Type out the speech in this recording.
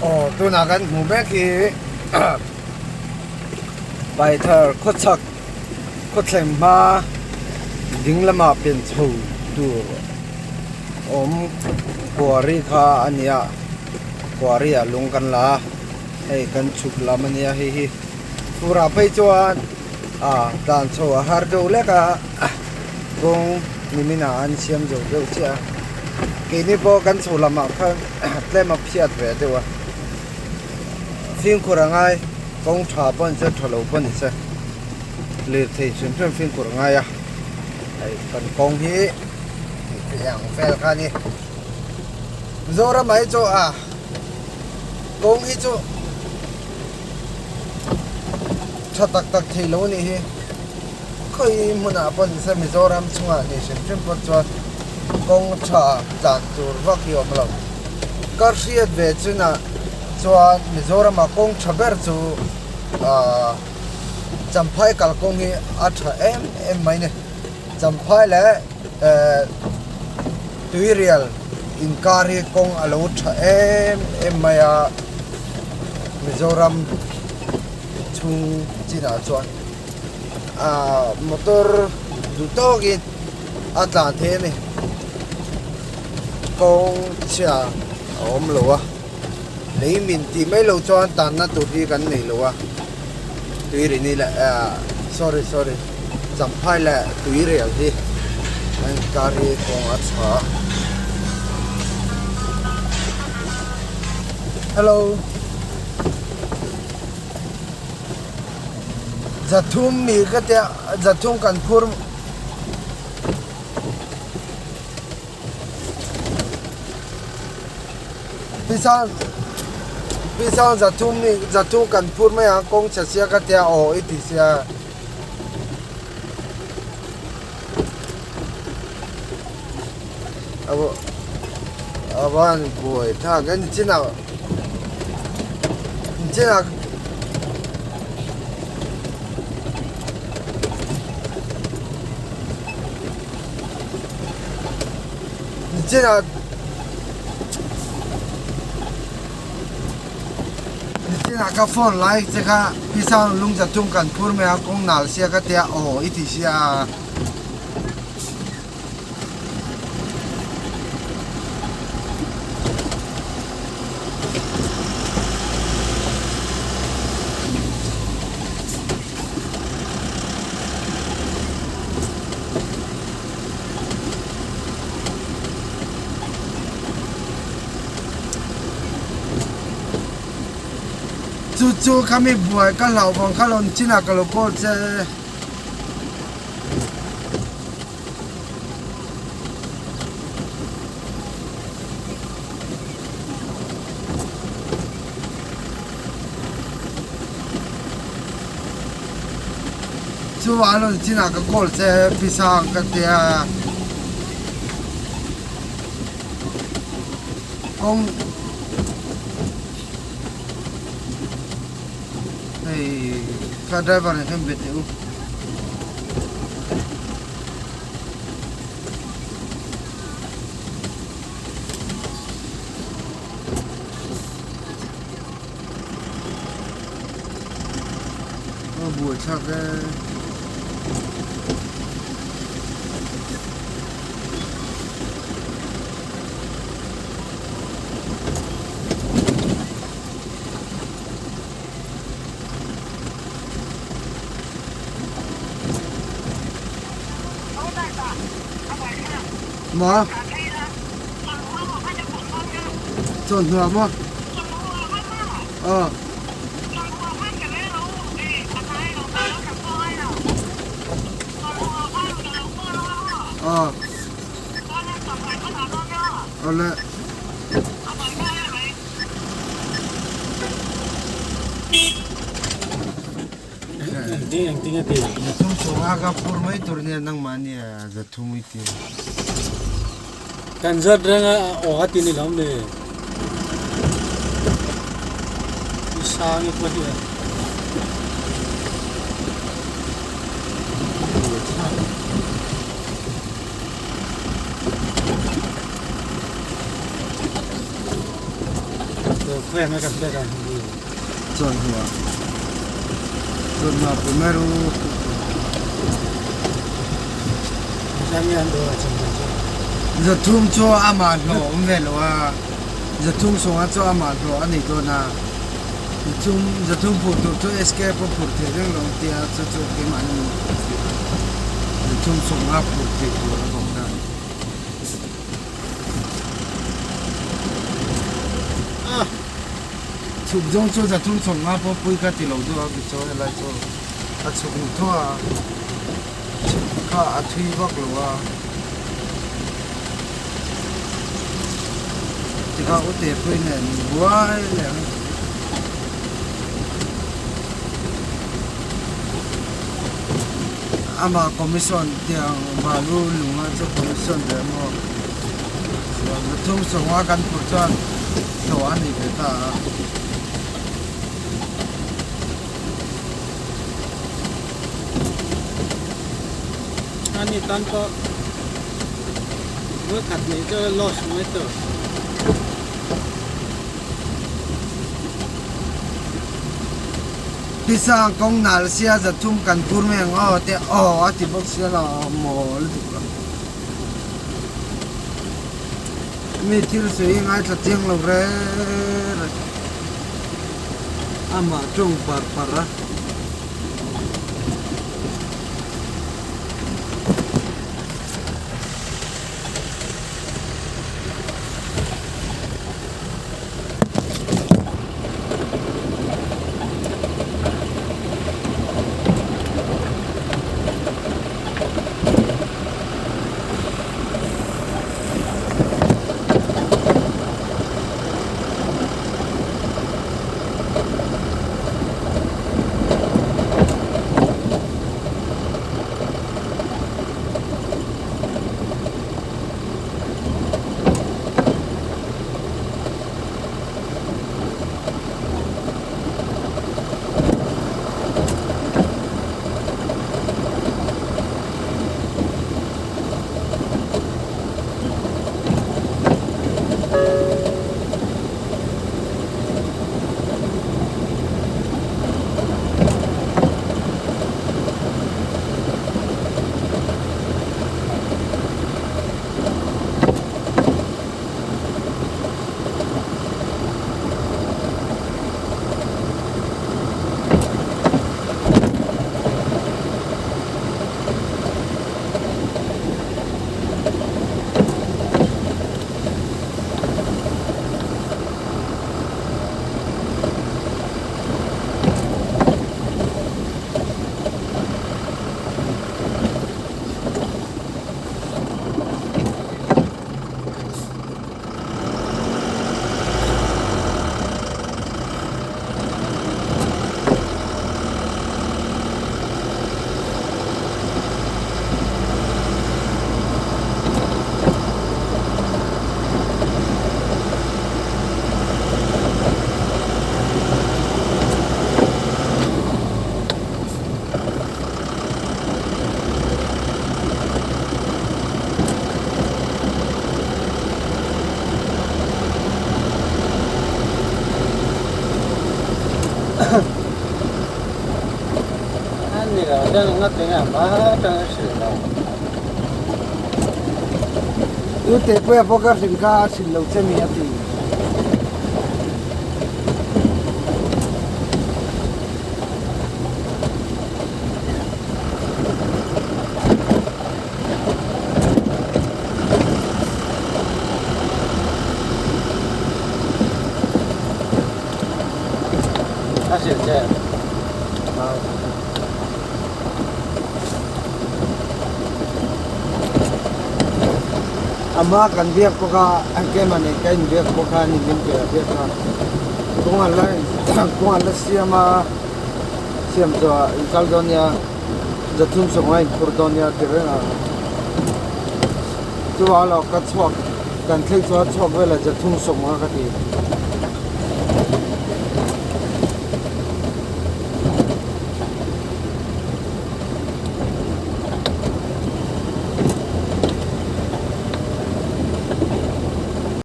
Aw tunah kan hmuh mek hi Paithar khawchhak khawthleng hma ding lamah pian chho tur awm quarry kha a ni a quarry ah lung kan la a hei kan chhuk lam a nia hei hi furah phei chuan ah tlan chho a har deuh lek a kawng nimin ah an siam zo deuh chiah a keini pawh kan chho lamah khan tlem a phiat ve deuh a fimkhur a ngai kawng tha pawh ni se tha lo pawh ni se lirthei hrim hrim fimkhur a ngai a hei kan kawng hi ang vel kha a ni Mizoram ah hi chu a kawng hi chu tha tak tak thei lo a nih hi khawi hmunah pawh ni se Mizoram chungah ni hrim hrim pawh chuan kawng tha tlan tur vak hi a awm lo ka hriat ve chinah chuan Mizoramah kawng tha ber chu ahh Champhai kalkawng hi a tha em em mai a ni Champhai leh ehh Tuirial inkar hi kawng a lo tha em em mai a Mizoram chhung chinah chuan ahh motor duh tawkin a tlan thei a ni kawng chhia a awm lo a lei min tih mai loh chuan tanna tur hi kan nei lo a Tuirini leh ahh sorry sorry Champhai leh Tuirial hi a inkar hi kawng a tha a hello Zathum mi ka tia Zathum kan phur Pisang pisang zathum mi zathum kan phur mai ang kawng chhe sia ka tia aw i ti sia. A van buai thlak a ni chinah ni chinah Nichinah Nichinah ka phone lai che kha pisang lung zathum kan phur mai a kawng nal sia ka tia aw i ti sia a. Chu chu khami buai ka hlauh vang kha lo chinah ka lo call che. Chu a rawn chinah ka call che pisang ka tia kawng hei kha driver nen khan be teh u. A buai thlak e. Maw? Chawhnuah maw? Aw. Aw. Awle. Engtin engtin a ti? Zathum chhunga ka phur mai tur nia nangmah nia zathum i ti. Kan zawt reng a aw a ti ni lo mi? I sang i pawh hi a. Khawiah nge kan pek ang hi? Chuan hnuah chuan hnuah pe mai ru. Engzah nge an dawr ah chan dan chu? Zathum chu amah hlawh awm ve lo a, zathum sawngah chu amah hlawh a nei dawn a, zathum zathum phur tur chu SK pawh phur thei reng lo ang tia chu chu keimahni zathum sawngah phur thei tur a vawng ta. Chhuk zawng chu zathum chhawk nga pawh pui kha ti lo deuh a bichaw helai chu a chhuk ni tho a chhuk kha a thui vak lo a tikha ute pui nen buai leh ang. Amah commission tiang balu lunga chu commission ve maw chuan pathum sawma kan phurh chuan hlawh a ni ve ta a. Ani tan pawh vawikhat neih chu loss mai tur. Tisa kawng nal sia zathum kan phur mai ang aw te aw a ti bawk sia lo maw lutuk a. Mi thil sawi hi ngaithla chiang lo reng reng amah tawng par par a. U Tepuia pawh ka hrim kha a hrilh lo che mi a ti. A hrilh che. Ama kan biak bawk a, keimah nen ka inbiak bawk a ni min pe a biak a. Kawng an la kawng an la siam a. Siam chu a in kal dawn nia zathum sawng a inphur dawn nia ti reng a chuvang lo ka chhuak kan thleng chuan chhuak vel a zathum sawng a ka ti.